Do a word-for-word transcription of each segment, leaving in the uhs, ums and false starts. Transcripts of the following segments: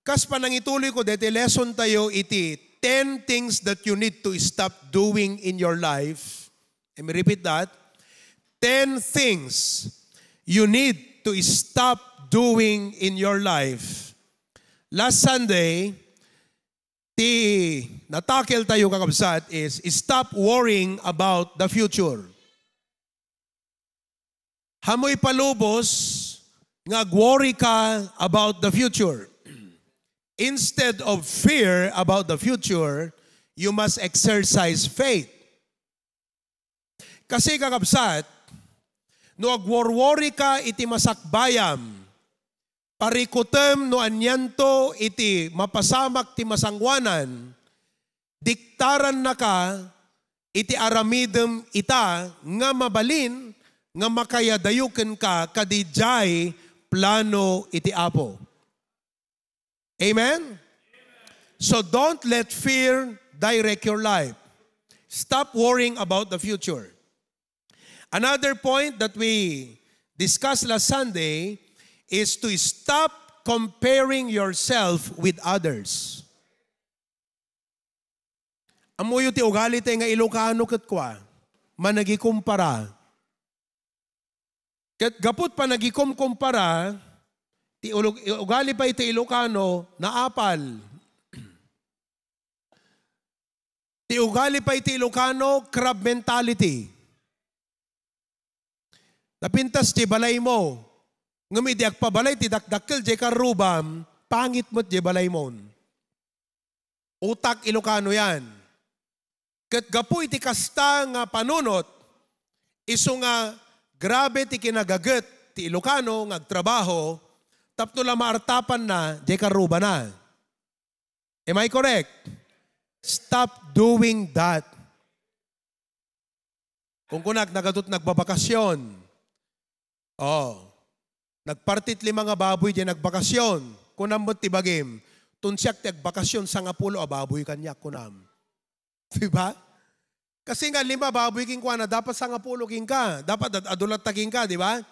Kas panangituloy ko deti lesson tayo iti ten things that you need to stop doing in your life. Let me repeat that. Ten things you need to stop doing in your life. Last Sunday, ti natakel tayo, kakabsat, is stop worrying about the future. Hamoy palubos nga ag-worry ka about the future. Instead of fear about the future, you must exercise faith. Kasi, kakabsat, no agworwori ka iti masakbayam, parikutem no anianto iti mapasamak ti masangoanan, diktarannaka iti aramidem ita nga mabalin nga makayadayo kenka kadidiay plano iti Apo. Amen? So don't let fear direct your life. Stop worrying about the future. Another point that we discussed last Sunday is to stop comparing yourself with others. Ammoyo ti ugali tayo nga Ilocano ket kua, managikumpara. Ket gapu ti panagikumkumpara, ti ulog-, ugali pay ti Ilocano, naapal. Ti ugali pay ti Ilocano, crab mentality. Napintas ti balaymo. Ngem idi agpabalay ti dakdakkel diay karrubam, pangit met diay balaymo. Utak Ilocano yan. Ket gapu iti kasta nga panunot, isu nga grabe ti kinagaget ti Ilocano nga agtrabaho tapno la maartapanna diay karrubana. Am I correct? Stop doing that. Kunkunak, nagadu't nagbabakasyon. Oh. Nagpartit lima nga baboy diay nagbakasyon. Kunam met ti bagim, "Ton siak ti agbakasyon, sangapulo a baboy kaniak," kunam. Di ba? Kasi nga lima baboy kenkuana, dapat sangapulo kenka. Dapat ad-, adu latta kenka, di ba?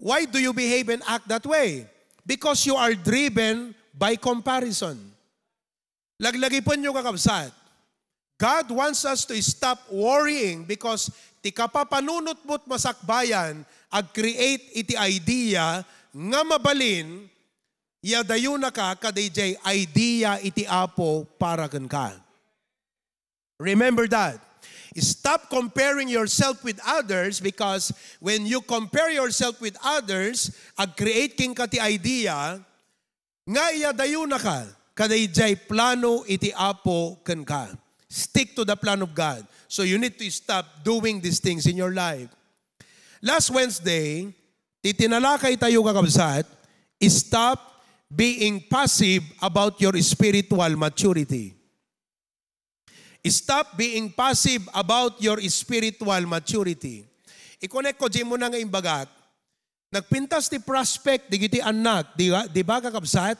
Why do you behave and act that way? Because you are driven by comparison. Laglagipenyo, kakabsat. God wants us to stop worrying because ti kapapanunotmo ti masakbayan ag-create iti idea nga mabalin, yadayonaka kadidiay idea iti Apo para kenka. Remember that. Stop comparing yourself with others, because when you compare yourself with others, ag-create kenka ti idea nga iyadayonaka kadidiay plano iti Apo kenka. Stick to the plan of God. So you need to stop doing these things in your life. Last Wednesday, ti tinalakay tayo, kakabsat, stop being passive about your spiritual maturity. Stop being passive about your spiritual maturity. I-connect ko diay muna nga imbagak. Nagpintas ti prospect dagiti annak, di ba, di ba, kakabsat?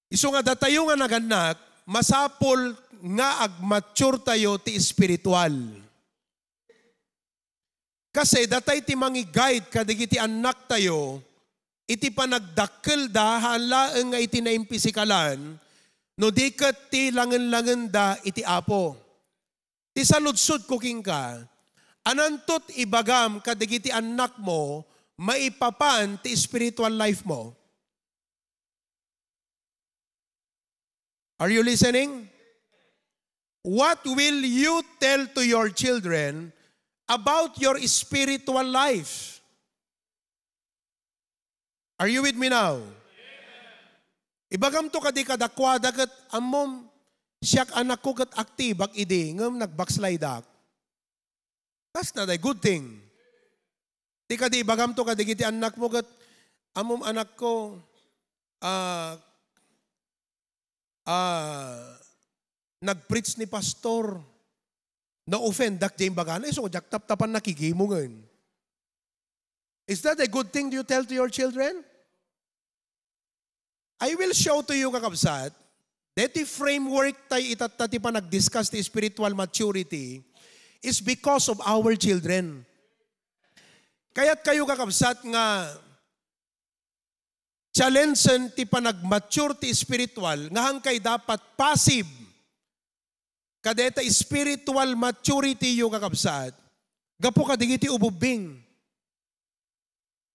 Isu nga datayo nga nagannak, masapul nga agmature tayo ti espiritual. Kasi datay ti mangi-guide kadagiti annaktayo iti panagdakkelda, haan laeng nga iti naimpisikalan, no di ket ti langen-langenda iti Apo. Ti saludsodko kenka, ananto ti ibagam kadagiti annakmo maipapan ti spiritual life mo? Are you listening? What will you tell to your children about your spiritual life? Are you with me now? Ibagamto kadi kadakuada ket, "Ammom, siak anakko ket aktibak idi, ngem nag-backslideak." That's not a good thing. Ti kadi ibagamto kadagiti annakmo ket, "Ammom, anakko, ah, ah, nag-preach ni pastor. Na-offendak diay imbagana, isu nga diak taptapan nakikimungen." Is that a good thing you tell to your children? I will show to you, kakabsat, that the framework tayo itatta ti panag-discuss ti spiritual maturity is because of our children. Kayat kayo, kakabsat, nga challenge-en ti panagmature ti spiritual nga hangkay dapat passive. Kadeta spiritual maturity-yo, kakabsat, gapu kadagiti ububbing.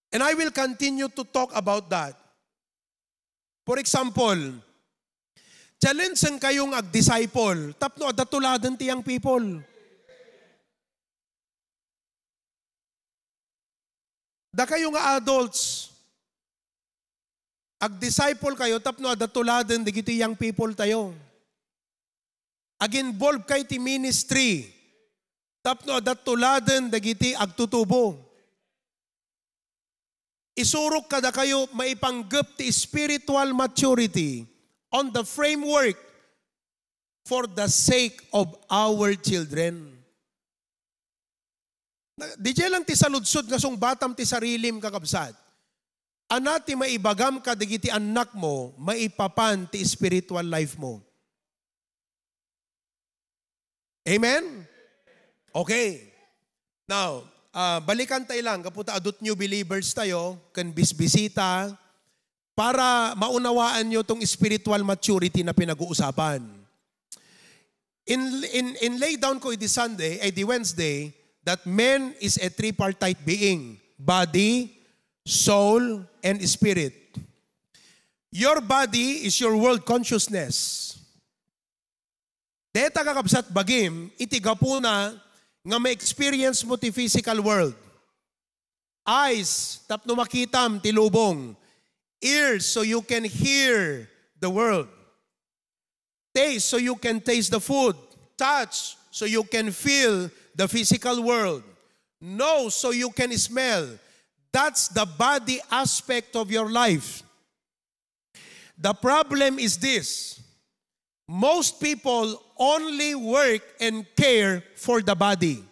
And I will continue to talk about that. For example, challenge-en kayo nga ag-disciple tapno adda tuladen ti young people. Dakayo nga adults, ag-disciple kayo tapno adda tuladen dagiti young people tayo. Ag-involve kayo ti ministry tapno adda tuladen dagiti agtutubo. Isurok kadakayo maipanggep ti spiritual maturity on the framework for the sake of our children. Na, di dya lang ti saludsod nga sungbatam ti sarilim, kakabsat. Ana ti maibagam kadagiti annakmo maipapan ti spiritual life mo. Amen? Okay. Now, ah, balikan tayo lang, gapu ta adut new believers tayo, ken bisbisita, para maunawaanyo tong spiritual maturity na pinag-uusapan. In, in, in lay down ko idi Sunday, ay di Wednesday, that man is a tripartite being, body, soul, and spirit. Your body is your world consciousness. Deta, kakabsat, bagim, iti gapuna nga ma-experience mo ti physical world. Eyes, tapno makitam ti lubong. Ears, so you can hear the world. Taste, so you can taste the food. Touch, so you can feel the physical world. Nose, so you can smell. That's the body aspect of your life. The problem is this. Most people only work and care for the body.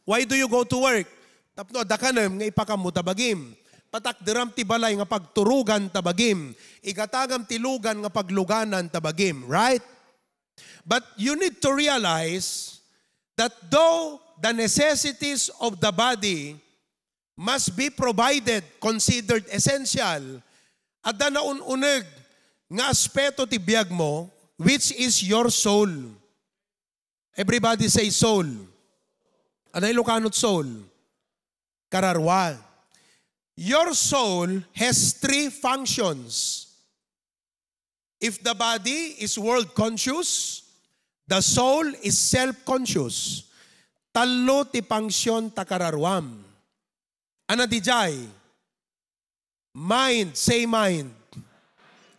Why do you go to work? Tapno adda kanem nga ipakammo ta bagim. Patakderam ti balay nga pagturugan ta bagim. Igatangam ti lugan nga pagluganan ta bagim. Right? But you need to realize that though the necessities of the body must be provided, considered essential, adda naun-uneg nga aspeto ti biag mo, which is your soul. Everybody say soul. Ano Ilocano ti soul? Kararua. Your soul has three functions. If the body is world conscious, the soul is self-conscious. Tallo ti function ta kararuam. Ana dijay? Mind, say mind.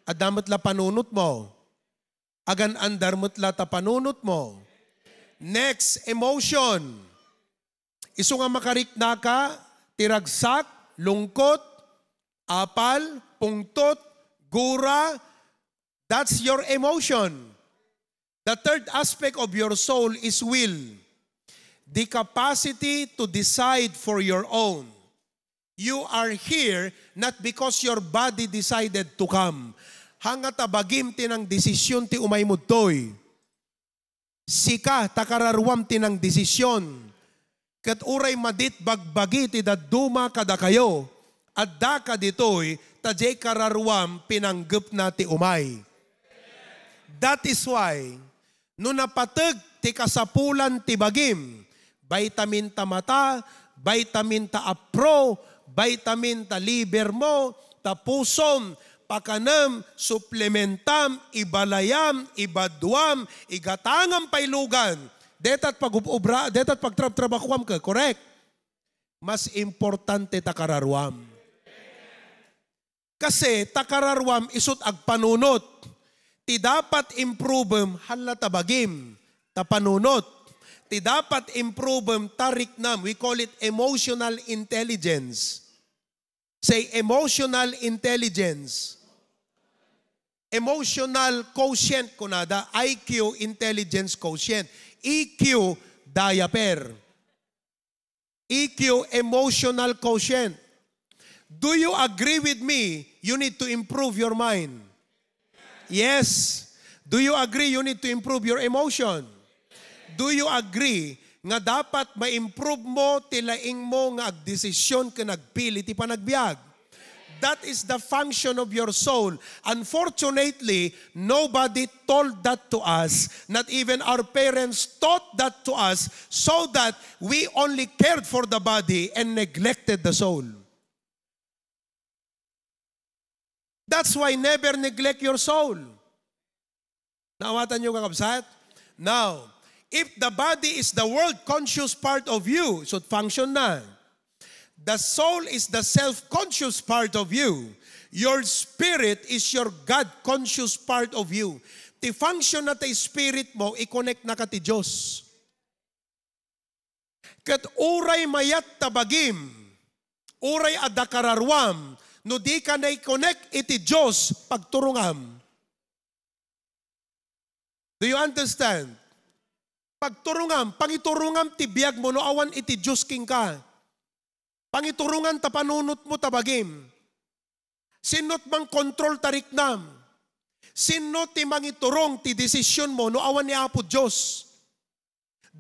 Adda met la panunot mo. Agan-andar met la ta panunot mo. Next, emotion. Isu nga makariknaka ti ragsak, lungkot, apal, pungtot, gura, that's your emotion. The third aspect of your soul is will. The capacity to decide for your own. You are here not because your body decided to come. Hanga ta bagim ti nangdesisyon ti umaymo ditoy. Sika ta kararuam ti nangdesisyon. Ket uray madi ti bagbagi ti dadduma kadakayo, addaka ditoy ta diay kararuam pinanggepna ti umay. That is why, no napateg ti kasapulan ti bagim, vitamin ta mata, vitamin ta apro, vitamin ta liver mo, ta pusom, pakanem, suplementam, ibalayam, ibaduam, igatangam pay lugan. Deta ti pagub-ubra, deta ti pagtrabtrabahoam ka, correct? Mas importante ta kararuam. Kasi ta kararuam isut' agpanunot. Ti dapat improvem, hala ta bagim, ta panunot. Ti dapat improvem, ta riknam. We call it emotional intelligence. Say, emotional intelligence. Emotional quotient, kunada, I Q, intelligence quotient. E Q, diaper. E Q, emotional quotient. Do you agree with me? You need to improve your mind. Yes. Do you agree you need to improve your emotion? Do you agree nga dapat ma-improve mo ti laing mo nga agdesisyon ken agpili ti panagbiag? That is the function of your soul. Unfortunately, nobody told that to us. Not even our parents taught that to us, so that we only cared for the body and neglected the soul. That's why never neglect your soul. Naawatan niyo, kakabsat? Now, if the body is the world-conscious part of you, so function na. The soul is the self-conscious part of you. Your spirit is your God-conscious part of you. Ti function na ti spirit mo, i-connect na ka ti Dios. Ket uray mayat ta bagim, uray adda kararuam, no di ka nai-connect iti Dios, pagturongam. Do you understand? Pagturongam, pangiturongam ti biag mo no awan iti Dios kenka. Pangiturongam ta panunot mo ta bagim. Sinno ti mangkontrol ta riknam? Sinno ti mangiturong ti desisyon mo no awan ni Apo Dios?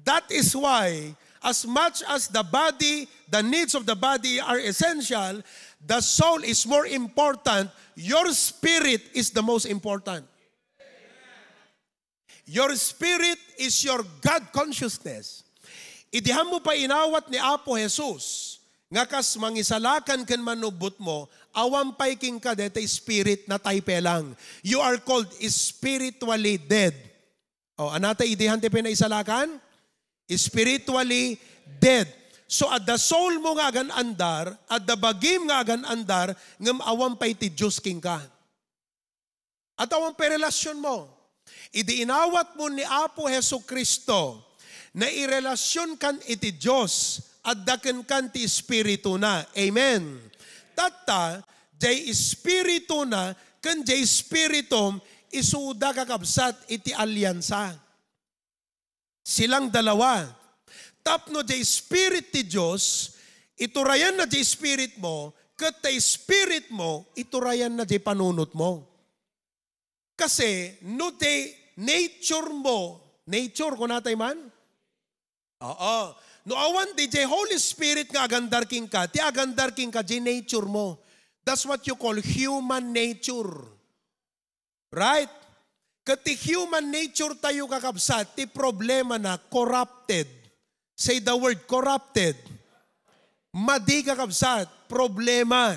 That is why, as much as the body, the needs of the body are essential, the soul is more important, your spirit is the most important. Your spirit is your God consciousness. Idi mo pa inawat ni Apo Jesus, nga kas mangisalakan ken manubbot mo, awan pay kenka deta spirit, natay pay lang. You are called spiritually dead. O, anata idi ti pinaisalakan? Spiritually dead. So, adda soul mo nga agan-andar, adda bagim nga agan-andar, ngem awan pay ti Dios kenka. Adda awan pay relasyon mo. Idi inawat mo ni Apo Jesu-Cristo, nairelasyon kan iti Dios, adda kenkan ti Espiritu na. Amen. Tatta, jay Espiritu na, ken jay Espiritum, isuda, kakabsat, iti aliansa. Silang dalawa. Tapno jay Spirit ti Dios, iturayanna jay spirit mo, ket ti spirit mo, iturayanna jay panunot mo. Kasi, no ti nature mo, nature, kunatay man? Oo. No awan di jay Holy Spirit nga agandar kenka, ti agandar kenka, jay nature mo. That's what you call human nature. Right? Ket ti human nature tayo, kakabsat, ti problema na, corrupted. Say the word, corrupted. Madi, kakabsat, problema.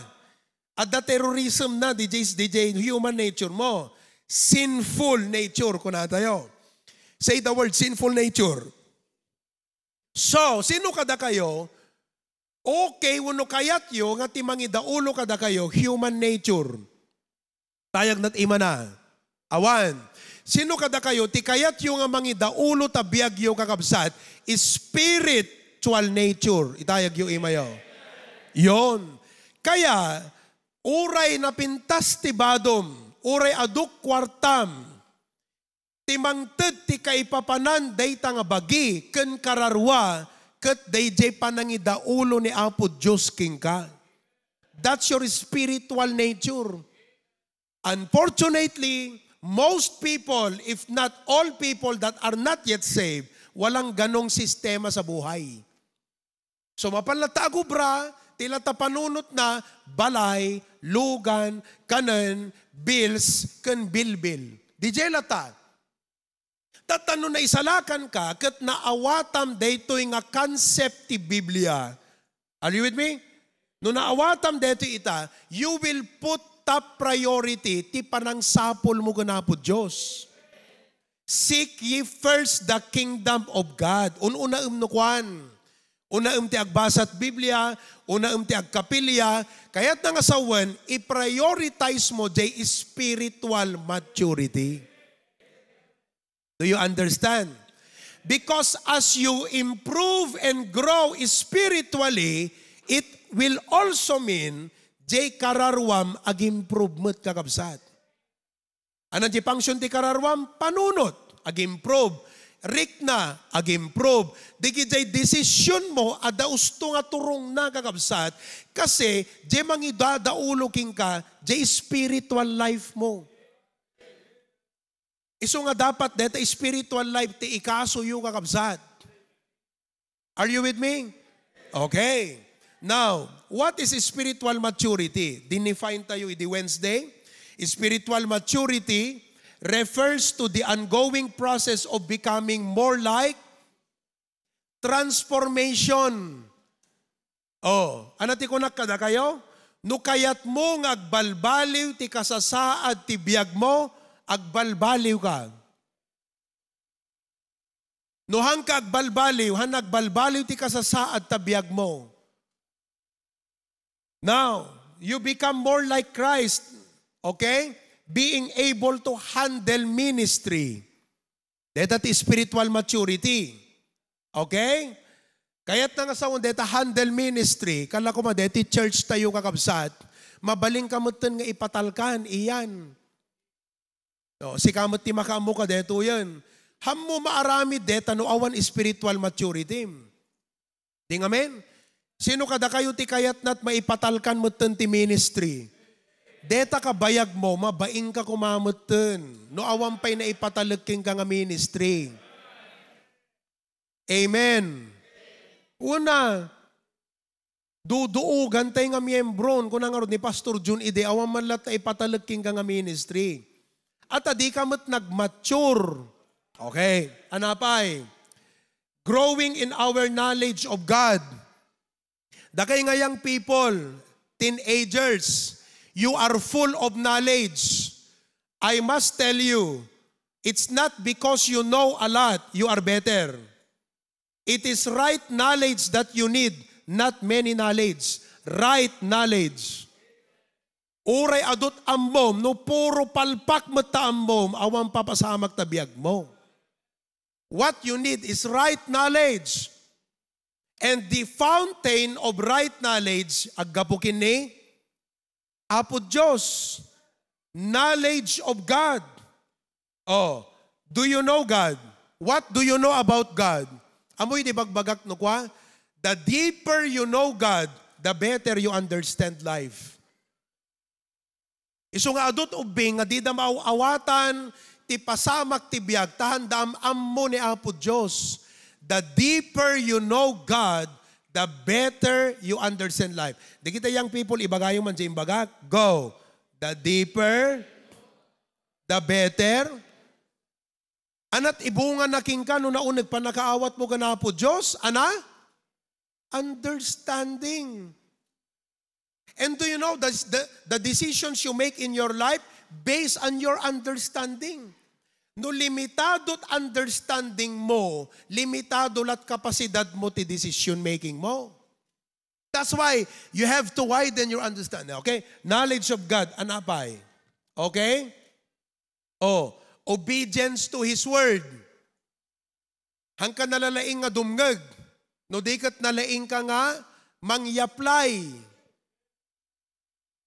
Adda terrorism na, D J, D J, human nature mo. Sinful nature, kunatayo. Say the word, sinful nature. So, sino kadakayo? Okay, wenno kayatyo nga ti mangidaulo kadakayo, human nature. Tayag na ti imana. Awan. Sino kadakayo, ti kayatyo nga mangidaulo ta biagyo, kakabsat, spiritual nature. Itayagyo imayo. Yon. Kaya, uray napintas ti badom, uray adu kuartam, ti mangted ti kaipapanan dayta nga bagi ken kararua ket daydiay panangidaulo ni Apo Dios kenka. That's your spiritual nature. Unfortunately, most people, if not all people that are not yet saved, walang ganong sistema sa buhay. So, mapan latta agubra, ti latta panunotna, balay, lugan, kanen, bills, ken bilbil. Didiay latta. Tatta no naisalakanka, ket naawatam daytoy nga concept ti Biblia. Are you with me? No naawatam daytoy ita, you will put top priority ti panangsapulmo ken Apo Dios. Seek ye first the kingdom of God. Un-unaem no kuan. Unaem ti agbasat Biblia, unaem ti agkapilya, kayatna nga sawen, i-prioritize mo jay spiritual maturity. Do you understand? Because as you improve and grow spiritually, it will also mean jay kararuam ag-improve met, kakabsat. Ano ti function ti kararuam? Panunot, ag-improve. Rikna, ag-improve. Dagiti desisyon mo, adda usto nga turongna, kakabsat, kasi jay mangidaulo kenka, jay spiritual life mo. Isu nga dapat deta spiritual life ti ikasoyo, kakabsat. Are you with me? Okay. Now, what is spiritual maturity? Dinefine tayo idi Wednesday. Spiritual maturity refers to the ongoing process of becoming more like transformation. Oh, ano ti kunak kadakayo? No kayatmo nga agbalbaliw ti kasasaad ti biagmo, agbalbaliw ka. No haanka agbalbaliw, han agbalbaliw ti kasasaad ta biagmo. Now, you become more like Christ, okay? Being able to handle ministry. Deta ti spiritual maturity. Okay? Kayatna nga sawen deta handle ministry, kala koma deti church tayo, kakabsat, mabalin ka metten nga ipatalkan, iyan. No, sika met ti makaammo kadetoyen. Hammo maaramid deta no awan spiritual maturity. Di ngamin? Sino kadakayo ti kayatna ti maipatalkan metten ti ministry? Deta kabayagmo, mabain ka koma metten no awan pay naipatalek kenka nga ministry. Amen. Una, duduogan tay nga miyembro. Kuna ngarud ni Pastor Jun idi, awan man latta ipatalek kenka nga ministry. At di ka met nagmature. Okay, anapay? Growing in our knowledge of God. Dakay nga young people, teenagers, you are full of knowledge. I must tell you, it's not because you know a lot, you are better. It is right knowledge that you need, not many knowledge. Right knowledge. Uray adut ammom, no puro palpak met ta ammom, awan papasamak ta biagmo. What you need is right knowledge. And the fountain of right knowledge, aggapu ken ni Apo Dios. Knowledge of God. Oh, do you know God? What do you know about God? Amoy di bagbagak no kua? The deeper you know God, the better you understand life. Isu nga adut ubbing nga dida maaw-awatan ti pasamak ti biag, ta handa am-ammo ni Apo Dios. The deeper you know God, the better you understand life. Dagita young people, ibagayo man diay imbagak. Go. The deeper, the better. Anat ibunga na kenka no nauneg pannakaawatmo ken Apo Dios? Ana? Understanding. And do you know the, the, the decisions you make in your life based on your understanding? No limitado ti understanding mo, limitado lat kapasidad mo ti decision making mo. That's why you have to widen your understanding. Okay? Knowledge of God, anapay. Okay? Oh, obedience to His Word. Hangka nalalaing nga dumngeg. No di ket nalaing ka nga mangyaply.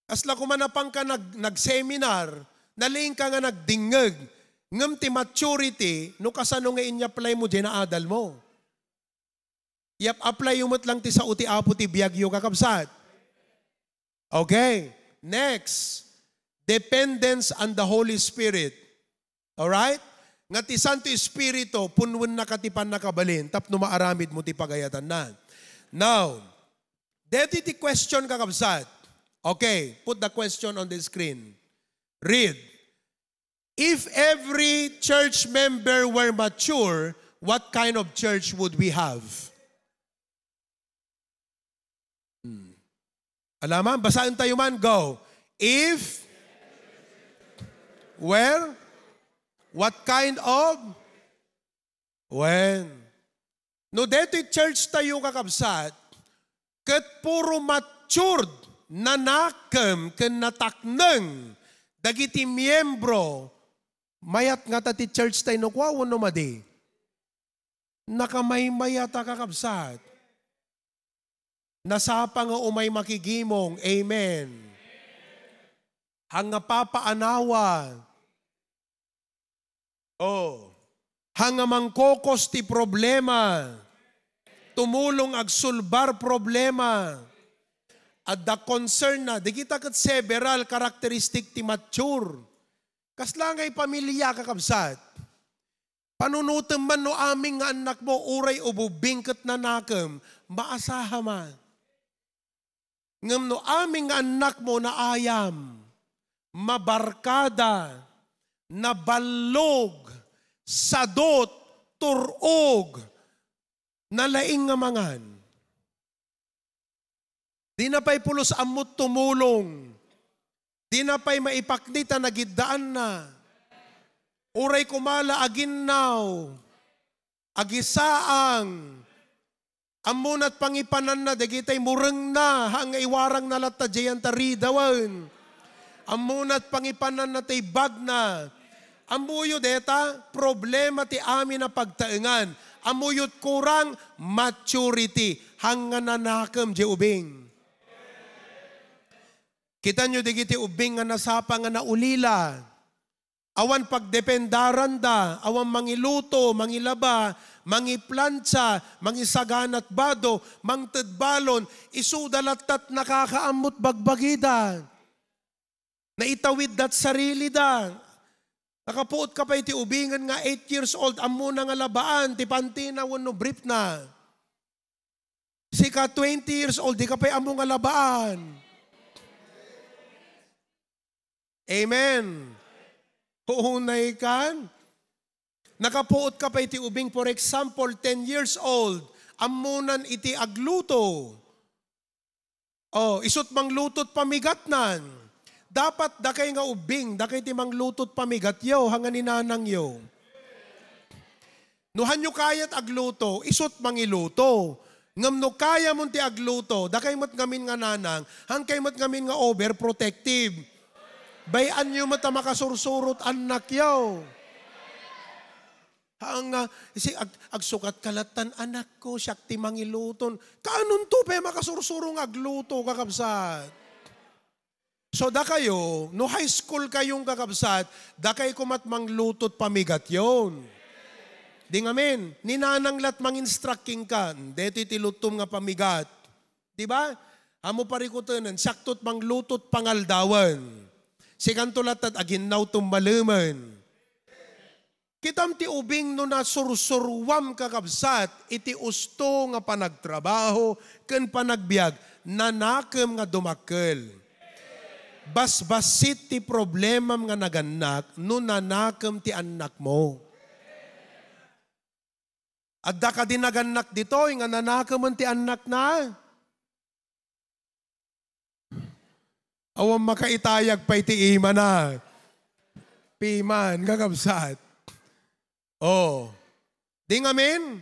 Kasla koma napan ka nag-, nag-seminar, nalaing ka nga nagdingngeg. Ngem ti maturity, no kasano nga inyaply mo diay naadal mo. Yap-apply yo met lang ti sao ti Apo ti biag yo, kakabsat. Okay. Next, dependence on the Holy Spirit. Alright? Nga ti Santo Espiritu, punwennaka ti pannakabalin, tapno maaramid mo ti pagayatanna. Now, deti ti question, kakabsat. Okay, put the question on the screen. Read. If every church member were mature, what kind of church would we have? Hmm. Alaman, basaen tayo man. Go. If, where, what kind of, when. No, detoy church tayo, kakabsat, ket puro matured, nanakem, ken natakneng dagiti miembro, mayat ngata ti church tayo no kua wenno madi? Nakamaymayat a, kakabsat. Nasapa nga umay makigimong. Amen. Hanga papaanawa. Oh. Hanga mangkokos ti problema. Tumulong agsulbar problema. Adda concern na. Dagita ket several characteristic ti mature. Kasla ngay pamilia, kakabsat? Panunotem man no amin nga annakmo, uray ububbing ket nanakem, maasaha man. Ngem no amin nga annakmo naayam, mabarkada, naballog, sadut, tur-og, nalaing nga mangan. Dina pay pulos ammot tumulong. Dina pay maipakni ta nagiddaanna. Uray koma la aginnaw, agisaang, ammonat pangipananna dagitay murengna, ha nga iwarangna latta diayan ta ridawen. Ammonat pangipananna tay bagna. Ammoyo deta, problema ti amin a pagtaengan. Ammoyo't kurang, maturity. Hang nga nanakem diay ubing. Kitanyo dagiti ubing nga nasapa nga naulila. Awan pagdependaranda, awan mangiluto, mangilaba, mangiplancha, mangisaganat bado, mangted balon, isuda lattat nakakaammot bagbagida. Naitawiddat sarilida. Nakapuot ka pay ti ubingen nga eight years old, ammona nga labaan ti pantina wenno briefna. Sika, twenty years old, di ka pay ammo nga labaan. Amen. Huhunay kan? Nakapuot ka pay ti ubing, for example, ten years old, ammonan iti agluto. Oh, isut manglutot pamigatnan. Dapat dakay nga ubing, dakay ti manglutot pamigatyo, hanga ni nanangyo. No hanyo kayat agluto, isut mangiluto. Ngem no kayamon ti agluto, dakay met ngamin nga nanang, hangkay met ngamin nga overprotective. Bay-anyo met a makasursurot annakyo. Haan nga, isi, ag-, agsukat ka lattan, "Anakko, siak ti mangiluton." Kaanonto pay makasursuro nga agluto, kakabsat? So, dakayo, no high school kayong kakabsat, dakay komat manglutot pamigatyon. Di ngamin, ni nanang lat manginstructing ka, "Detoy ti lutom nga pamigat." Di ba? Amo parikutenen, siaktot manglutot pangaldawen. Sikanto lattat aginnawtom malemen. Kitam ti ubing no nasursuruam, kakabsat, iti usto nga panagtrabaho ken panagbiag, nanakem nga dumakkel. Basbassit ti problemam nga nagannak no nanakem ti annakmo. Adda kadi nagannak ditoy nga nanakemen ti annakna? Awan makaitayag pay ti imana. Piman, kakabsat. Oh. Di ngamin,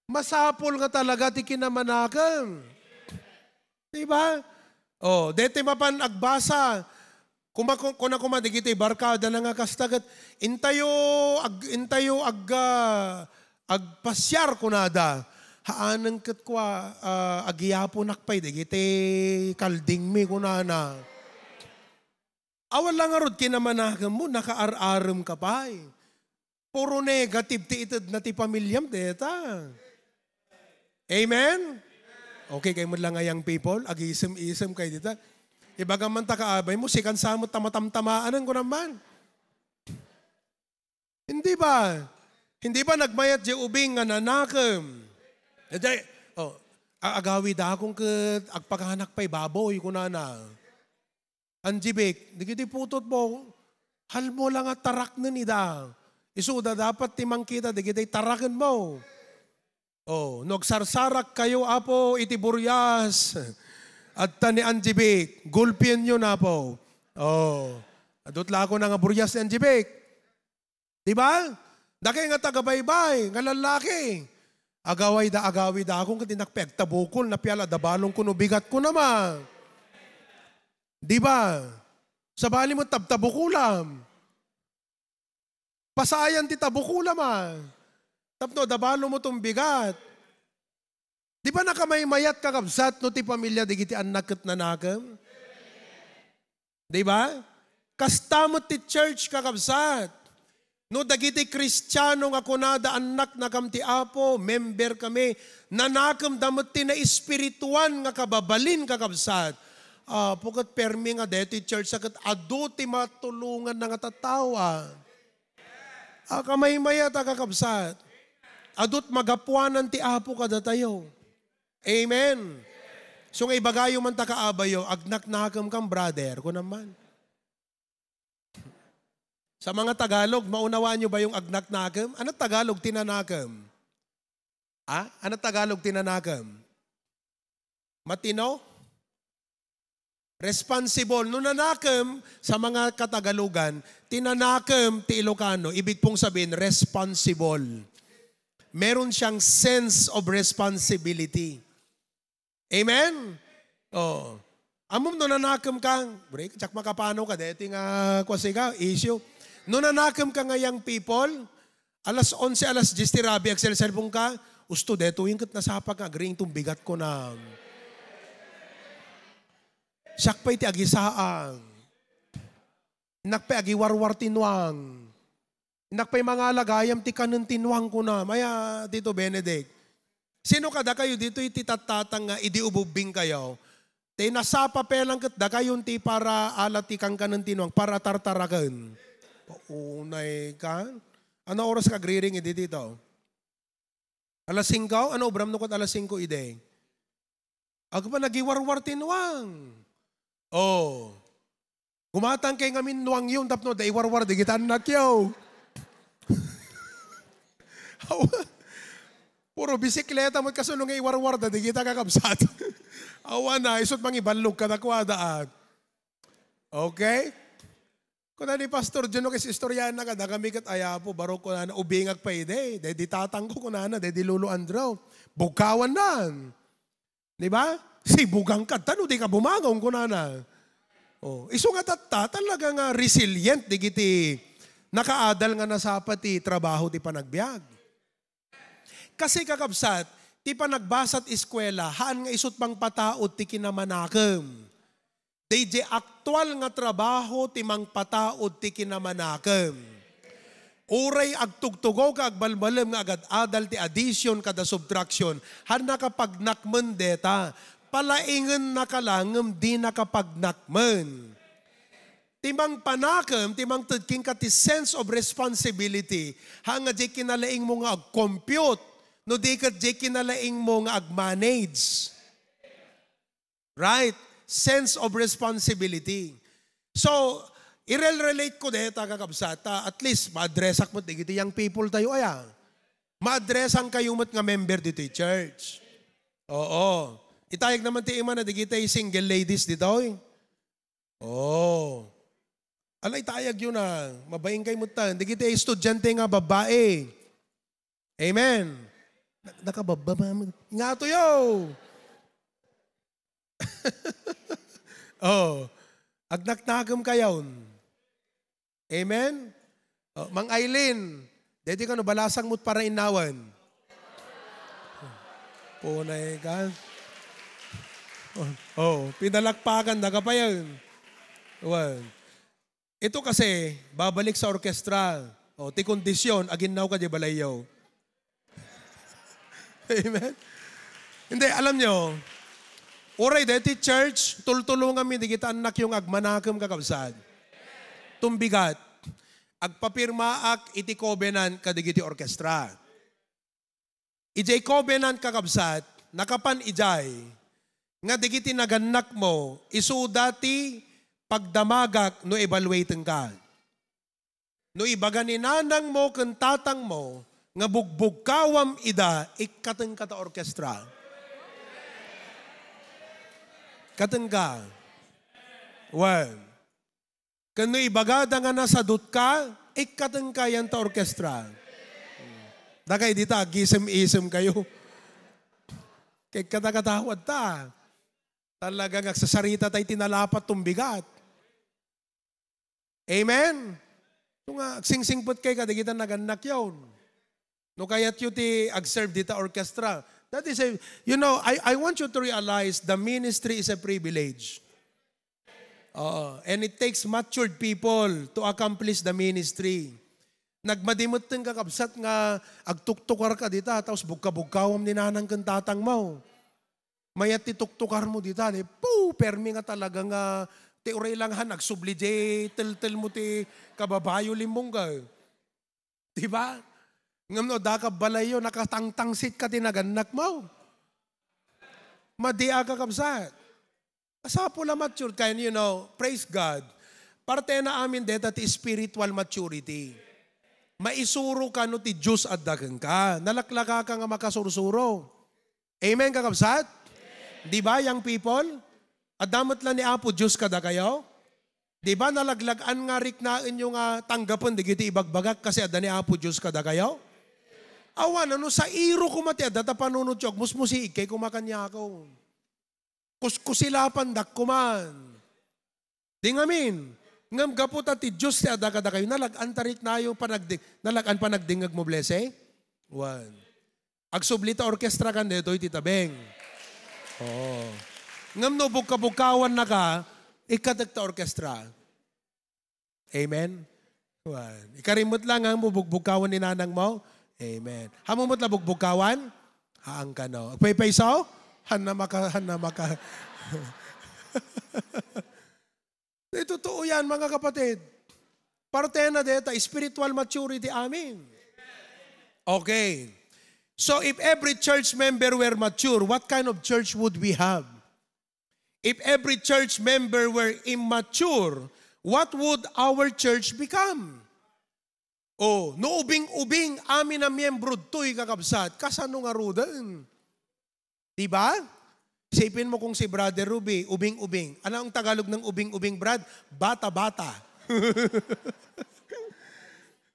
masapul nga talaga ti kinamanakem. Di ba? Oh, deti mapan agbasa. Kuma-, ku-, kuna koma dagiti barkada na nga kasta ket, "Intayo ag-, intayo ag-, ah, agpasiar," kunada. "Haanen ket kua, ah, agiyaponak pay dagiti kaldingmi," kunana. Awan la ngarud kinamanakemmo, nakaar-arem ka pay. Puro negative ti itedna ti pamiliam, deta. Amen? Okay, kayo met la nga young people, agisem-isem kayo dita. Ibagam man ta kaabaymo, sikan sa met ta matamtamaanen, kunam man. Hindi ba? Hindi ba nagmayat diay ubing nga nanakem? Daydiay, oh, a-, agawidakon ket agpakanak pay baboy, kunana. Angie Vic, dagiti putotmo, halmo la nga taraknen ida. Isuda, dapat ti mangkita dagiti tarakenmo. Oh, no agsarsarak kayo, Apo, iti burias, adta ni Angie Vic, gulpienyo na, Apo. Oh, adut la ako na nga burias ni Angie Vic. Di ba? Dakay nga tagabaybay, nga lallaki. Agawayda, agawidakon, ket dinak pay agtabukol, napiala, dabalon kuno bigat ko naman. Di ba? Sabali mo, tabtabukolam. Pasayan ti tabukolam, ah. Tapno, dabalon mo tong bigat. Di ba nakamaymayat, kakabsat, no ti pamilia dagiti annak ket nanakem? Di ba? Kasta met ti church, kakabsat. No dagiti Kristiano nga kunada, "Annaknakam ti Apo, member kami," nanakemda met ti naespirituan nga kababalin, kakabsat. Apo, ket permi nga daytoy church a ket adu ti matulonganna nga tattao, a. A, kamaymayat a, kakabsat. Adut magapuanan ti Apo kadatayo. Amen. So nga ibagayo man ta kaabayo, "Agnaknakem kam, brother," kunam man. Sa mga Tagalog, maunawaan nyo ba yung agnaknakem? Ano Tagalog, tinanakem? Ah? Ano Tagalog, tinanakem? Matino? Responsible. No nanakem sa mga Katagalugan, tinanakem ti Ilocano, ibig pong sabihin, responsible. Meron siyang sense of responsibility. Amen? Oo. Ammom no nanakem ka, break, tsak makapano ka, deti nga, kuwasi ka, issue. No nanakem ka nga young people, alas onse, alas diyes ti rabi, agselselpon ka, usto, detoyen ket nasapa ka, agriing tumbigat ko na. Siak pay ti agisaang. Innak pay agiwarwar ti nuang. Innak pay mangala gayam ti kanen ti nuang kuna. Maya, Tito Benedict. Sino kadakayo ditoy ti tattatang nga idi ububbing kayo? Ti nasapa pelang ket dakayon ti para ala ti kankanen ti nuang, para tartaraken. Paunay ka? Ano oras ka agriring idi dito? Alas singko? Ano obram no ket alas singko idi? Agpa nagiwarwar ti nuang. Oh. Gumatang kay ngamin nuang yun, tapno da iwarwar, di kita anak yo. Awa. Puro bisikleta mo, kaso nung iwarwar da, di kita kakabsat. Awa na, isut mangiballog ka, nakuha daan. Okay? Kuna ni Pastor Jun, no, kasi istoryahan na kada kami kat ayapo, baro ko na, ubingag pa ide, dahil di tatang ko, kunana, dahil di Lolo Andrew. Bugkawan na. Di ba? Sibugang ka, tano di ka bumagaw, kunana. Oh, isu nga tatta, talaga nga resilient, di kiti nakaadal nga nasapa ti trabaho ti panagbiag. Kasi, kakabsat, ti panagbasat eskwela, haan nga isut mangpataod ti kinamanakem. Dayjay aktual nga trabaho ti mangpataod ti kinamanakem. Uray agtugtugaw ka agbalbalem nga agad-adal ti addition kada subtraction, haan nakapagnakmen deta. Palaingen naka la ngem di nakapagnakmen. Ti mangpanakem, ti mangted kenka ti sense of responsibility, haan nga diay kinalaingmo nga ag-compute, no di ket diay kinalaingmo nga ag-manage. Right? Sense of responsibility. So, irel-relate ko deta, kakabsat, ta at least ma-addressak met dagiti young people tayo, aya. Ma-addressan kayo met nga member ditoy church. Oo. Itayag naman ti ima na dagiti single ladies ditoy. Oo. Ala, itayag yun na. Mabaing kayo met ta. Dagiti estudyante nga babae. Amen. Na-, nakababba, ma'am. Nga to yo. Oh. Agnaknakem kayon. Amen? Oh, Mang Aileen, deti kano balasang mo't para innawan. Punay ka. Oh, oh, pinalakpakan na kapayan. Well, ito kasi, babalik sa orkestra. Oh, ti kondisyon, aginnaw ka di balayyo. Amen? Hindi, alam nyo, uray deti church, tultulongan mi di kita anak yung agmanakem, kakabsat. Tumbigat, agpapirmaak iti covenant kadigiti orkestra. Ijay covenant, kakabsat, nakapan ijay nga dagiti nagannakmo, isuda ti pagdamagak no evaluatenka. No ibaga ni nanangmo ken tatangmo nga bugbugkawam ida, ikkatenka ta orkestra. Ikkatenka. Well, ken no ibagada nga nasadutka, ikkatenka yan ta orkestra. Dakay dita, gisem-isem kayo. Kay katakatawad ta. Talaga nga agsasarita tayo, tinalapat, tumbigat. Amen? Ito nga, agsingsingpet kayo, kadigita nagannak yon. No kayat yu ti agserve dita orchestra. That is a, you know, I, I want you to realize the ministry is a privilege. Oo. And it takes matured people to accomplish the ministry. Nagmadimetten, kakabsat, nga agtuktukar ka dita, tapos bugka-bugkawam ni nanang ken tatang mo. Mayat ti tuktukar mo dita, ni, poo, permi nga talaga nga, ti uray lang han, agsubli di teltel mo ti kababayo limbong ka. Di ba? Ngem no, daka balay yo, nakatangtangsit ka ti nagannak mo. Madi a kakabsat. Masapul a mature ka, and you know, praise God. Partena amin deta ti spiritual maturity. Maisuro ka no ti Dios adda kenka. Nalaklaka ka nga makasursuro. Amen, kakabsat? Di ba, young people? Adda met la ni Apo Dios kadakayo? Di ba, nalaglag-an nga riknaenyo nga tanggapen dagiti ibagbagak kasi adda ni Apo Dios kadakayo? Awan, no sairo koma ti adda ta panunotyo, agmusmusiig koma kaniako. Kuskusilapandak koman. Di ngamin. Ngem gapu ta ti Dios ti adda kadakayo, nalag-an ta riknayo panagdi-, nalag-an panagdingngeg mo, bless, eh? One. Agsubli ta orkestra kan detoy ti tabeng. Oo. Ngem no bugkabugkawan na ka, ikkatek ta orkestra. Amen? One. Ikarim met la nga mo bugbugkawan ni nanang mo. Amen. Hamu met la bugbugkawan? Haan kano. Agpaypayso? Hanna maka, hanna maka. Di totoo yan, mga kapatid. Parte na deta, spiritual maturity amin. Okay. So if every church member were mature, what kind of church would we have? If every church member were immature, what would our church become? Oh, no ubing-ubing amin a miyembro toy, kakabsat, kasano ngaruden? Di ba? Isipin mo kung si Brother Ruby, ubing-ubing. Ano ang Tagalog ng ubing-ubing, Brad? Bata-bata.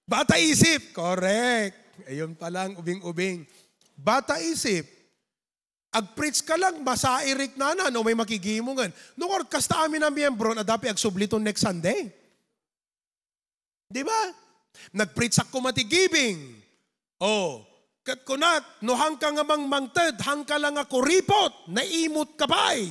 Bata isip. Correct. Ayun pala ang ubing-ubing. Bata isip. Ag-preach ka lang, masairik na na, no, may makigimongen. No, or, kasta amin a miyembro, na dapat agsubli ton next Sunday. Di ba? Nag-preach ako mati giving. Oh, ket kunak, no hangka nga mangmangted, hangka lang nga kuripot, naimot ka pay.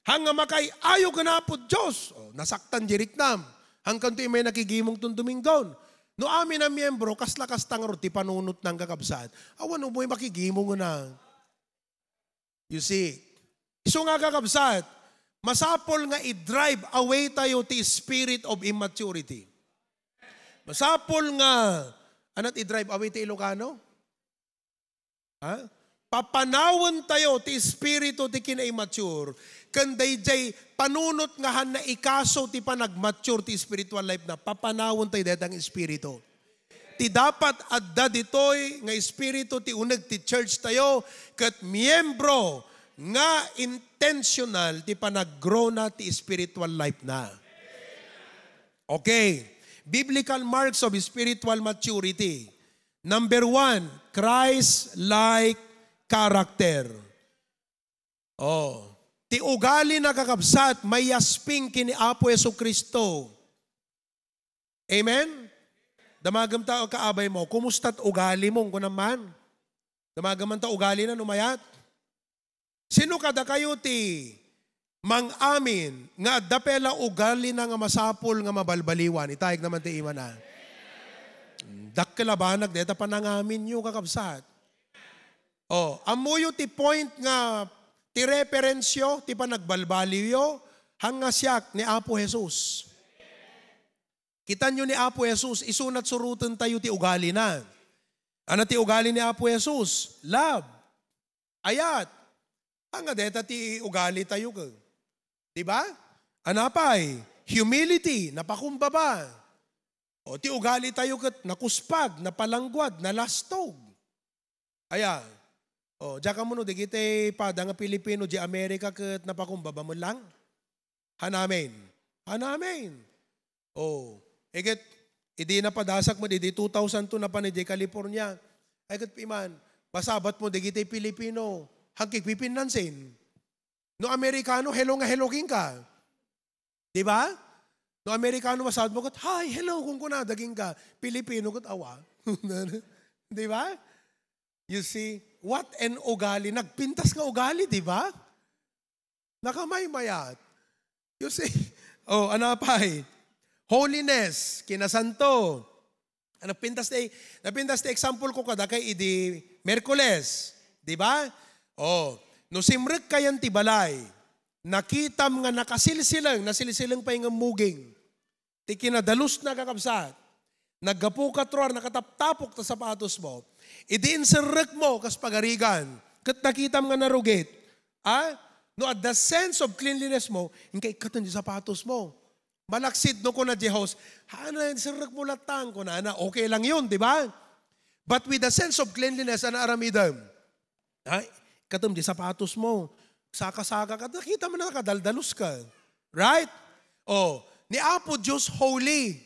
Hang nga makay-ayo ken Apo Dios. Oh, nasaktan di riknam. Hangkan to imay nakigimong ton Dominggon. No amin a miyembro, kasla kasta ngarud ti panunot nang kakabsat. Awan umoy makigimong na. You see? Isu nga kakabsat, masapul nga i-drive away tayo ti spirit of immaturity. Masapul nga, anat i-drive away ti Ilocano? Ha? Papanawen tayo ti espiritu ti kina-immature, ken daydiay panunot nga hanna ikaso ti panagmature ti spiritual life na, papanawen tayo dayta nga espiritu. Ti dapat adda ditoy nga espiritu ti uneg ti church tayo, ket miyembro nga intentional ti panaggrowna ti spiritual life na. Okay. Biblical marks of spiritual maturity. Number one, Christ-like character. Oh, ti ugali na, kakabsat, mayasping kini Apo Jesu-Cristo. Amen? Damagem ta kaabay mo, kumusta't ugali mo? Kunam man. Damagem man ta ugali na, no mayat. Sino kadakayo ti mang-amin nga adda pay la ugalina nga masapul nga mabalbaliwan? Itayeg naman ti imana. Dakkel a banag deta panangaminyo, kakabsat. Oh, ammoyo ti point nga ti referensyo, ti panagbalbaliwyo, hang nga siak ni Apo Jesus. Kitanyo ni Apo Jesus, isunat suruten tayo ti ugalina. Ano ti ugali ni Apo Jesus? Love. Ayat. Anga deta ti ugali tayo ken. Di ba? Anapay? Humility, napakumbaba. O ti ugali tayo ket nakuspag, napalangguad, nalastog. Aya. O, diak ammo no, dagiti pada nga Pilipino, di Amerika ket napakumbaba man lang. Han amin. Han amin. O, iket, idi napadasak mo, idi two thousand two napan idi California. Ay, ket piman, masabat mo, dagiti Pilipino, hagkigpipinansin. No Amerikano, hello nga hello kenka. Di ba? No Amerikano, masabat mo ket, "Hi, hello," kunkunada kenka. Pilipino ket awa. Di ba? You see, what an ugali. Nagpintas nga ugali, di ba? Nakamaymayat. You see? Oh, ano pay? Holiness, kinasanto. Napintas ti, napintas ti example ko kadakay idi Miyerkules, di ba? Oh, no simrek kayan ti balay, nakitam nga nakasilsilang, nasilsilang pay nga muging. Ti kinadalus na, kakabsat, naggapu ka truar, nakataptapok ta sapatos mo. Idi inserrek mo kas pagarigan, ket nakitam nga narugit, Ah? No adda sense of cleanliness mo, inka ikkatem di sapatos mo. Malaksid no kuna di host, "Hana, serrek mo lattang," kunana, okay lang yun, di ba? But with the sense of cleanliness, ano aramidem? Ay, ikkatem di sapatos mo. Saka-saka ka, nakita mo na nakadaldalos ka. Right? Oh, ni Apo Dios holy.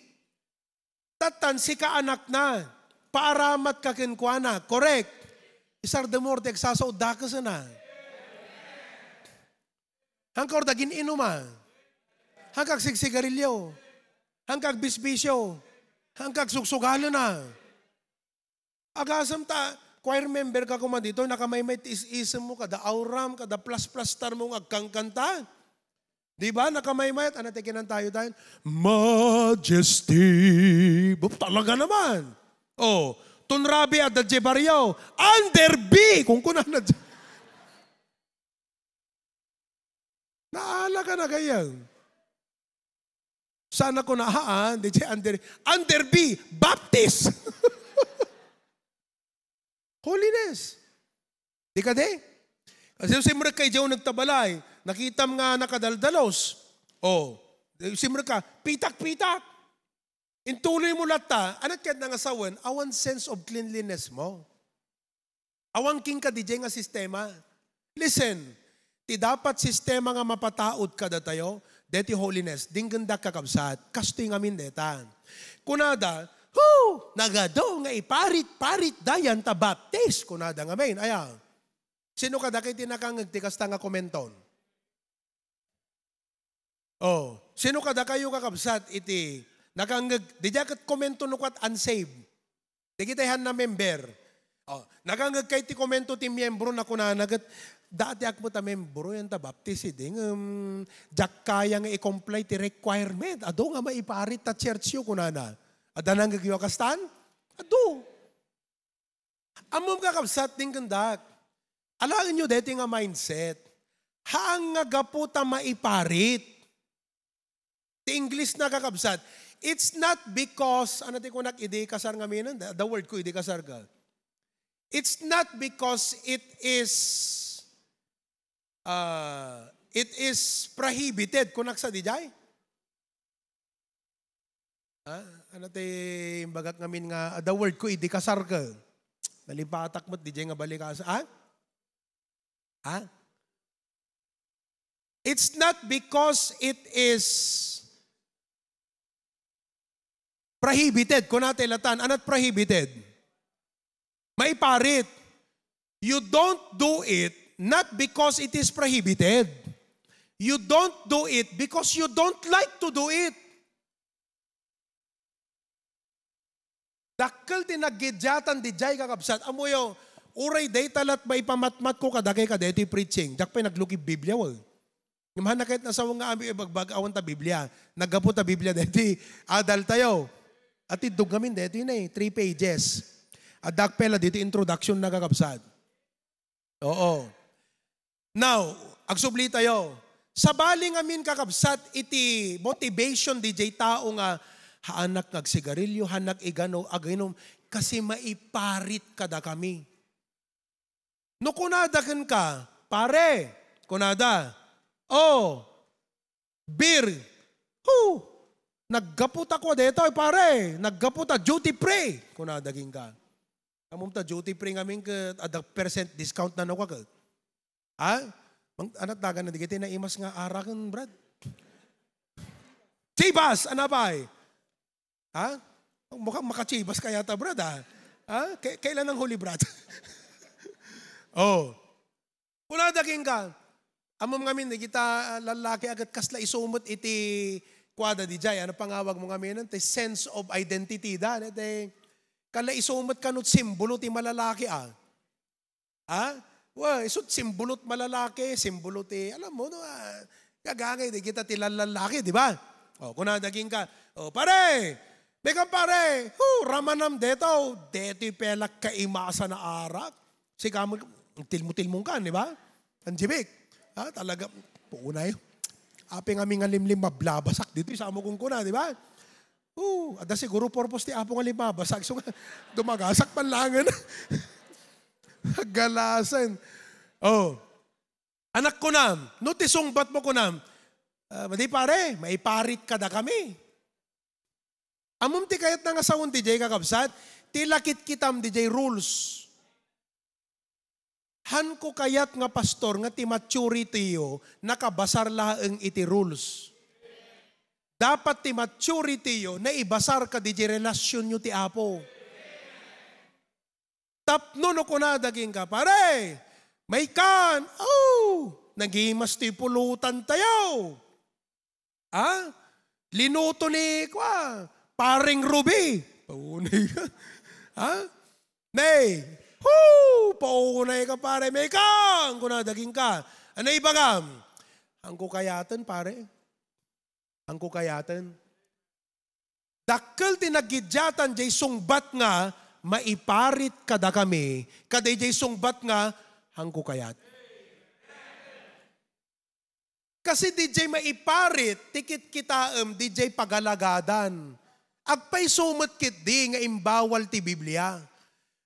Tattan, sika anakna, paaramat ka kenkuana. Correct? Isardem mo ti agsasaod, dakesna. Hangka orda gin-inuma. Hangka agsigsigarilyo. Hangka agbisbisyo. Hangka agsugsugalena. Agasem ta, choir member ka koma dito, nakamaymay ti is-isem mo, kada auram, kada plas-plastar mo nga agkankanta. Di ba? Nakamaymay, ano ti kinantayo tayo? Majesty. Bup, talaga naman. Oh, tunrabi at dadje baryo. Under B. Kung kunana. Naala ka na gayam. Sana ko nahaan, di siya under, under B, Baptist. Holiness. Di ka di? Kasi simrek ka, idiyaw nagtabalay, nakitam nga nakadaldalos. Oh, simrek ka, pitak-pitak. Intuloy mo latta, anat ket nangasawen, awan sense of cleanliness mo. Awan kenka didiay nga sistema. Listen, ti dapat sistema nga mapataud kadatayo, deti holiness, denggendak kakabsat, kastoy ngamin deta. Kunada, "Hu! Nagadu nga iparit-parit dayan ta baptis," kunada ngamin. Aya, sino kadakayo ti nakangngeg ti kasta nga komenton? Oh, sino kadakayo kakabsat iti nakangngeg, didiay ket komento no kuat unsaved. Dagiti hanna member. Oh, nakangngeg kay ti komento ti miyembro na kunana ket, "Dati ak met a membro yan ta baptis idi ngem diak kaya nga i-comply ti requirement. Adu nga maiparit ta church yo," kunana. Adda nangngegyo a kastan? Adu. Ammom, kakabsat, denggendak. Alaenyo deti nga mindset. Haan nga gapu ta maiparit. Ti English na, kakabsat, it's not because, ano ti kunak idi kasar ngamin, the, the word ko idi kasar ka. It's not because it is, uh, it is prohibited, kunak sa dijay? Ha? Ano ti imbagak ngamin nga, ah, the word ko idi kasar ka? Nalipatak met, didiay nga balikas. Ha? Ha? It's not because it is prohibited. Kunata ilatan, anat prohibited? Maiparit. You don't do it not because it is prohibited. You don't do it because you don't like to do it. Dakkel ti naggidiatan didiay, kakabsat. Ammoyo, uray dayta lat maipamatmatko kadakay kadaytoy preaching. Diak pay naglukib Biblia, wen. Ngem haan kayat nasawen nga amin ibagbag awan ta Biblia. Naggapu ta Biblia daytoy adal tayo. Atiddog ngamin daytoy na eh, three pages. Addak pay la ditoy introduction na, kakabsat. Oo. Now, agsubli tayo. Sabali ngamin, kakabsat, iti motivation didiay tao nga, "Haanak nga agsigarilyo, haanak igano, aginom, kasi maiparit kadakami." No kunada kenka, "Pare," kunada, "Oh, beer." "Hu! Naggapu ta kua daytoy, pare. Naggapu ta duty free," kunada kenka. Ammom ta duty free ngamin ket adda percent discount na no ka ket. Ha? Mang, anat dagan na digiti naimas nga araken, Brad? Chivas, ano pay? Ha? Mukhang maka-Chivas ka yata, Brad, ha? Ha? Kay-, kailan ang huli, Brad? Oh. Kunada kenka, ammom ngamin, dagita, ah, lallaki a ket kasla isu met iti kuada didiay, ano pangawag mo ngamin, ti sense of identity da, ti, kasla isu met kano simbolo ti malalaki, ah. Ha? Wa, isut simbolo ti malalaki, simbolo ti, alam mo, no, ah, gagangay, dagita ti lallaki, di ba? O, kunada kenka, "O, pare, may kan pare, hu, ramanam deto, detoy pelak kaimasan a arak." Sika mo, tilmo-tilmong ka, di ba? Ang jibik. Ha, talaga, puunay. Apay ngamin nga limlim, mablabasak ditoy, sa amo kung kuna, di ba? Oh, adda siguro purpose ti Apo nga limabasag. So, dumagasak man langen. Galasen. Oh. Anak, kunam, no ti sungbatmo, kunam, "Ah, madi pare, maiparit kadakami." Ammom ti kayatna nga sawen diay, kakabsat? Ti lakitkitam diay rules. Hanko kayat nga pastor nga ti maturity-yo nakabasar laeng iti rules. Dapat ti maturity-yo naibasar kadi relasyon-yo ti Apo. Tapno no kunada kenka, "Pare, maikan, oh, nagimas ti pulutan tayo." Ha? Linuto ni, kwa, Pareng Ruby. Paunay ka. Ha? Nay, hoo, paunay ka, pare. Maikan, kunada kenka. Ano ibagam? Hanko kayaten, pare. Hanko kayaten. Dakkel ti nagidiatan jay sungbat nga maiparit kadakami, kadi jay sungbat nga hanko kayat. Kasi dijay maiparit ti kitkitaem dijay pagalagadan. Agpayso met ketdi nga imbawal ti Biblia.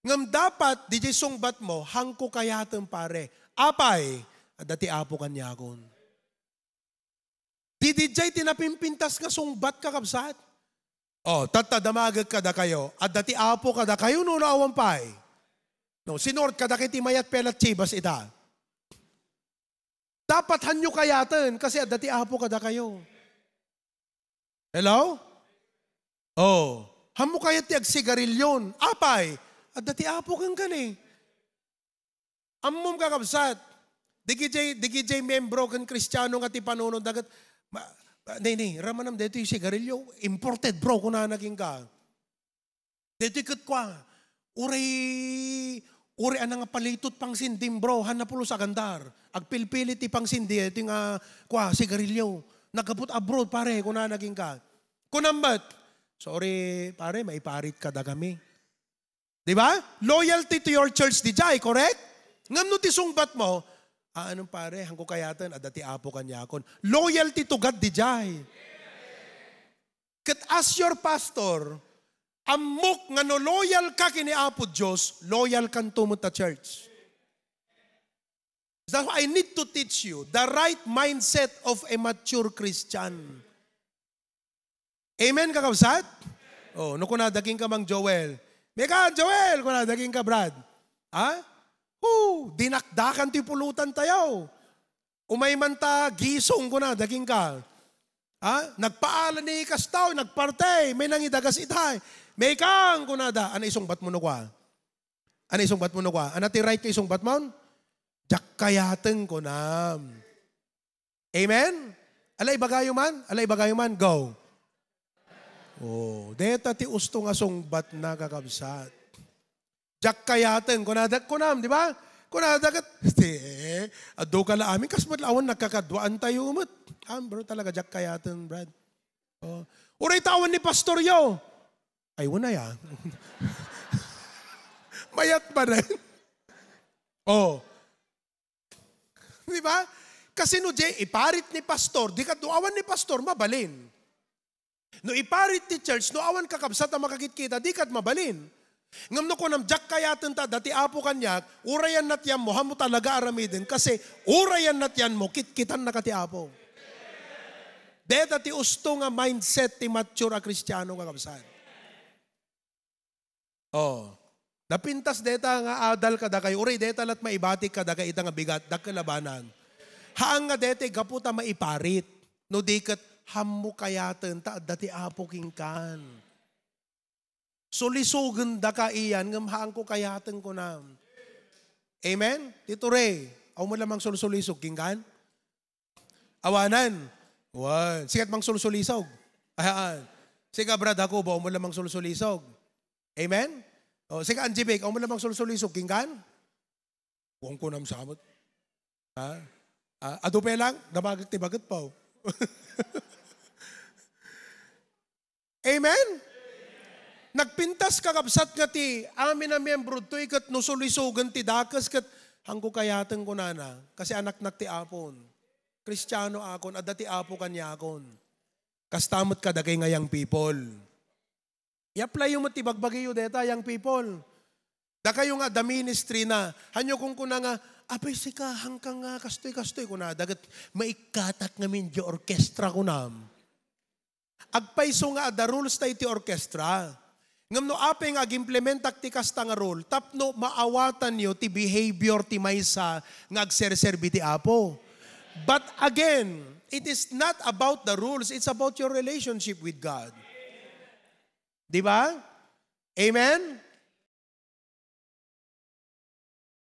Ngem dapat dijay sungbatmo, hanko kayaten, pare. Apay, adda ti Apo kaniakon. Di dijay ti napimpintas nga sungbat, kakabsat. Oh, tatta, damagek kadakayo. Adda ti Apo kadakayo no awan pay? No, sinurot kadakayo ti mayat pela Chivas ita. Dapat hanyo kayaten kasi adda ti Apo kadakayo. Hello? Oh, hanmo kayat ti agsigarilyon? Apay, adda ti Apo kenka ni. Ammom, kakabsat, dagijay, dagijay membro ken Kristiano nga ti panunotda ket, ma-, ma-, ni, ni, ramanam daytoy sigarilyo, imported, bro, kunana kenka. Daytoy ket kua, uray, uray a nangapalitot pangsindim, bro, hanna pulos a gandar. Agpilpilit ti pangsindi, iti nga, kua, sigarilyo. Nagabut abroad, pare, kunana kenka. Kunam met, "Sorry, pare, maiparit kadakami." Di ba? Loyalty to your church, dijay, correct? Ngem no ti sungbatmo, "Ah, anong pare, hanko kayaten, adda ti Apo kaniakon." Loyalty to God, dijay. Ket as your pastor, ammok nga no loyal ka ken ni Apo Dios, loyal kanto met ta church. So I need to teach you the right mindset of a mature Christian. Amen, kakabsat? Oh, no kunada kenka, Mang Joel, "Maikan, Joel," kunada kenka, Brad. Ha? Hu, dinakdakan ti pulutan tayo. Umay man ta gisong, kunada kenka. Ha? Nagpaala ni kastoy, nagparty, may nangidagas itay. "Maikan," kunada. Ano isungbatmo no kua? Ano isungbatmo no kua? Ano ti right nga isungbatmo? "Diak kayaten," kunam. Amen? Ala ibagayo man? Ala ibagayo man? Go. Oh, deta ti usto nga sungbatna, kakabsat. "Diak kayaten," kunada, kunam, di ba? Kunada ket, ti, eh, adu ka la amin, kas met la awan nagkakaduaan tayo met. Ah, bro, talaga, "Diak kayaten, Brad." Oh. Uray ta awan ni pastor yo. Ay, wala ya. Mayat pa rin. Oh. Di ba? Kasi no, jay, iparit ni pastor, di ka, no awan ni pastor, mabalin. No iparit ti church, no awan kakabsat a makakitkita, di ka mabalin. Ngem no kunam, "Diak kayaten ta adda ti Apo kaniak," urayan natian mo, hanmo talaga aramiden, kasi urayan natian mo, kitkitan na ka ti Apo. Deta ti usto nga mindset ti mature a Kristiano, kakabsat. Oh. Napintas deta nga adal kadakayo, uray deta lat maibatik kadakayo ita nga bigat, dakkel a banag. Haan nga deta gapu ta maiparit, no di ket hanmo kayaten ta adda ti Apo kenkan. Sulisogenda ka iyan, ngem haanko kayaten, kunam. Amen? Tito Ray, awan mo lamang sulsulisog, kenkan? Awanan. Wan. Sikat mang sulsulisog. Ayan. Sika, Brad Jacobo, awan mo lamang sulsulisog. Amen? O, sika, Angie Vic, awan mo lamang sulsulisog. Kenkan? Wan ko nam samot. Ha? Ah, adu pay lang, damagek ti baget pa, oh. Amen? Nagpintas, kakabsat, nga ti amin a miyembro toy ket no sulisogen ti dakes ket, "Haanko kayaten," kunana, "kasi anaknak ti Apon. Kristiano akon, adda ti Apo kaniakon." Kasta met kadagay nga young people. I-apply yo met ti bagbagiyo deta, young people. Dakayo nga adda ministry na, haanyo kunkuna nga, Apay sika, hangka nga kastoy-kastoy, kunada, ket maikkatak ngamin di orkestra, kunam. Agpayso nga adda rules ta iti orkestra. Ngem no apay nga agimplementak ti kasta nga rule, tapno maawatanyo ti behavior ti maysa nga agserserbi ti Apo. But again, it is not about the rules, it's about your relationship with God. Di ba? Amen?